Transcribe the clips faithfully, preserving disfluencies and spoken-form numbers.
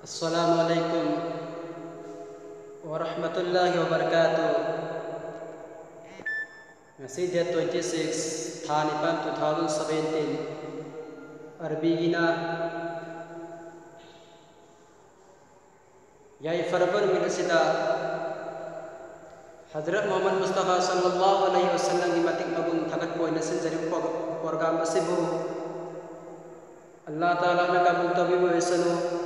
Assalamu alaikum warahmatullahi wabarakatuh. Ngasi date twenty six, tha nipan, two thousand seventeen. Arbi gina. Yai farbur minasida. Hazrat Muhammad Mustafa sallallahu alaihi wasallam gi matik magun thagat boina sinjari por-, program asibu. Allah Ta'ala na kabul tabi boisanu.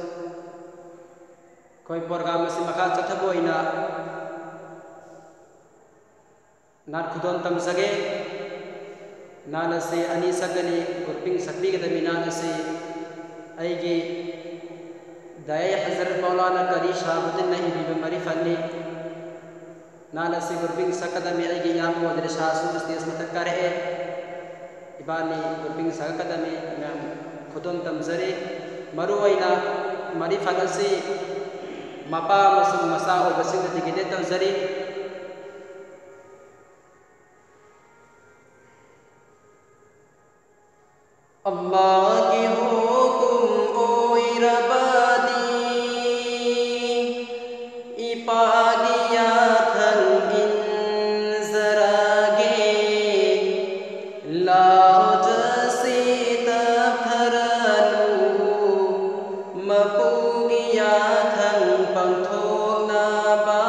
Koi program asi makha chatha boina. Nat khudon tamzage. Nalase ani sakani gurping sakbi gadami nalase. Aigi Dai Hazrat Maulana Qari Shahabuddin na ibiba mari fanni. Nalase gurping sakadami aigi yam wadre shasu stage matakare. Ibani gurping sakadami ngam khudon tamzare. Maru aina mari fanasi mapa masung masa o basing digide tamzare. Allah ki hukum oirabadi, ipagi yathang inzarage, lau jasi taptharanu, mapugi yathang pangthokna ba,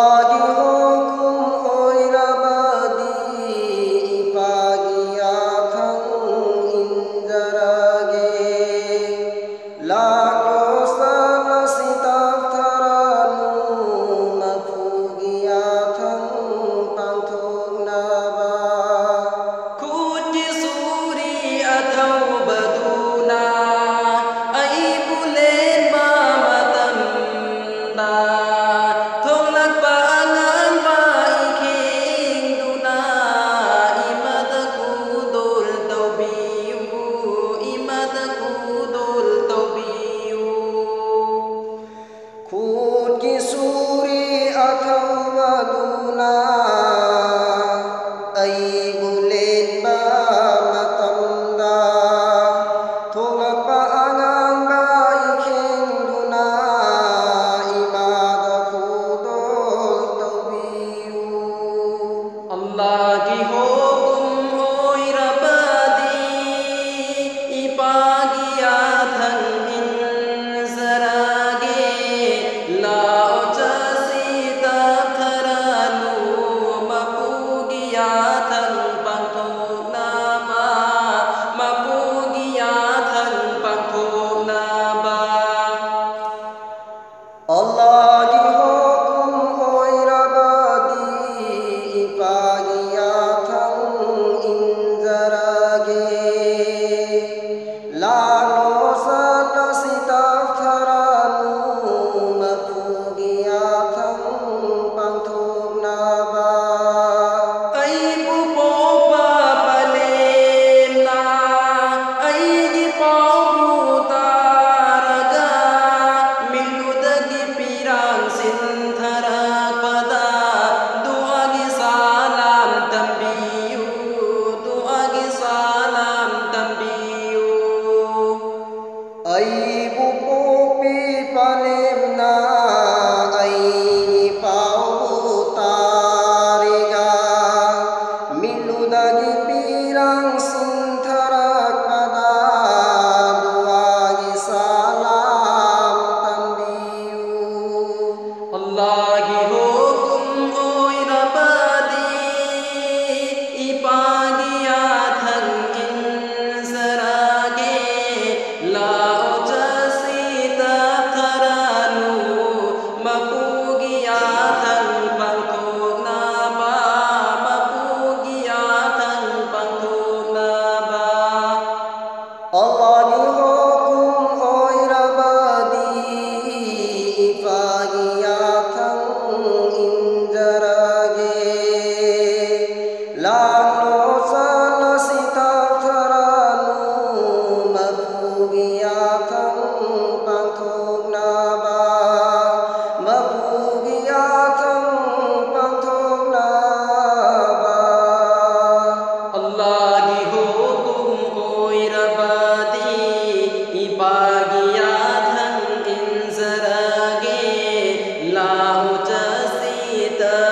ꯑꯜꯂꯥꯍꯒꯤ ꯍꯨꯀꯨꯝ ꯑꯣꯏꯔꯕꯗꯤ ꯏꯄꯥꯒꯤ ꯌꯥꯊꯪ ꯏꯟꯖꯔꯒꯦ꯫ ꯂꯥꯛꯂꯣ ꯆꯠꯂꯁꯤ ꯇꯞꯊꯔꯅꯨ ꯃꯄꯨꯒꯤ ꯌꯥꯊꯪ ꯄꯥꯡꯊꯣꯛꯅꯕ꯫ ꯈꯨꯠꯀꯤ ꯁꯨꯔꯤ ꯑꯊꯧꯕꯗꯨꯅ ꯑꯩꯕꯨ ꯂꯦꯟꯕ ꯃꯇꯝꯗ, ꯊꯣꯛꯂꯛꯄ ꯑꯉꯥꯟꯕ ꯏꯈꯦꯡꯗꯨꯅ ꯏꯃꯥꯗ ꯈꯨꯗꯣꯜ ꯇꯧꯕꯤꯌꯨ, ꯏꯃꯥꯗ ꯈꯨꯗꯣꯜ ꯇꯧꯕꯤꯌꯨ꯫ ꯈꯨꯠꯀꯤ ꯁꯨꯔꯤ ꯑꯊꯧꯕꯗꯨꯅ ꯑꯩꯕꯨ ꯂꯦꯟꯕ ꯃꯇꯝꯗ, ꯊꯣꯛꯂꯛꯄ ꯑꯉꯥꯟꯕ ꯏꯈꯦꯡꯗꯨꯅ ꯏꯃꯥꯗ ꯈꯨꯗꯣꯜ ꯇꯧꯕꯤꯌꯨ꯫ ꯑꯜꯂꯥꯍꯒꯤ ꯍꯨꯀꯨꯝ ꯑꯣꯏꯔꯕꯗꯤ ꯏꯄꯥꯒꯤ ꯌꯥꯊꯪ ꯏꯟꯖꯔꯒꯦ꯫ ꯂꯥꯛꯑꯣ ꯆꯠꯁꯤ ꯇꯞꯊꯔꯅꯨ ꯃꯄꯨꯒꯤ ꯌꯥꯊꯪ ꯄꯥꯡꯊꯣꯛꯅꯕ, ꯃꯄꯨꯒꯤ ꯌꯥꯊꯪ ꯄꯥꯡꯊꯣꯛꯅꯕ꯫ ꯑꯜꯂꯥꯍꯒꯤ ꯍꯨꯀꯨꯝ ꯑꯣꯏꯔꯕꯗꯤ ꯏꯄꯥꯒꯤ ꯌꯥꯊꯪ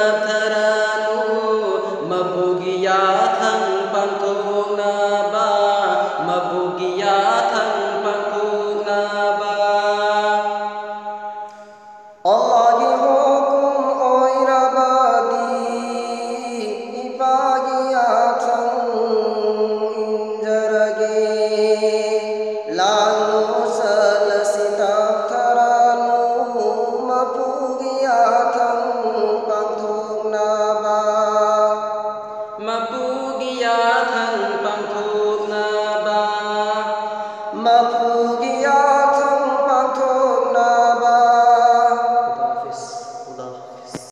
ꯆꯠꯊꯔꯅꯨ꯫ ꯃꯄꯨꯒꯤ ꯌꯥꯊꯪ ꯄꯥꯡꯊꯣꯛꯅꯕ, ꯃꯄꯨꯒꯤ ꯌꯥꯊꯪ ꯄꯥꯡꯊꯣꯛꯅꯕ꯫ ꯑꯜꯂꯥꯍꯒꯤ ꯍꯨꯀꯨꯝ ꯑꯣꯏꯔꯕꯗꯤ ꯏꯄꯥꯒꯤ ꯌꯥꯊꯪ ꯏꯟꯖꯔꯒꯦ꯫ ꯂꯥ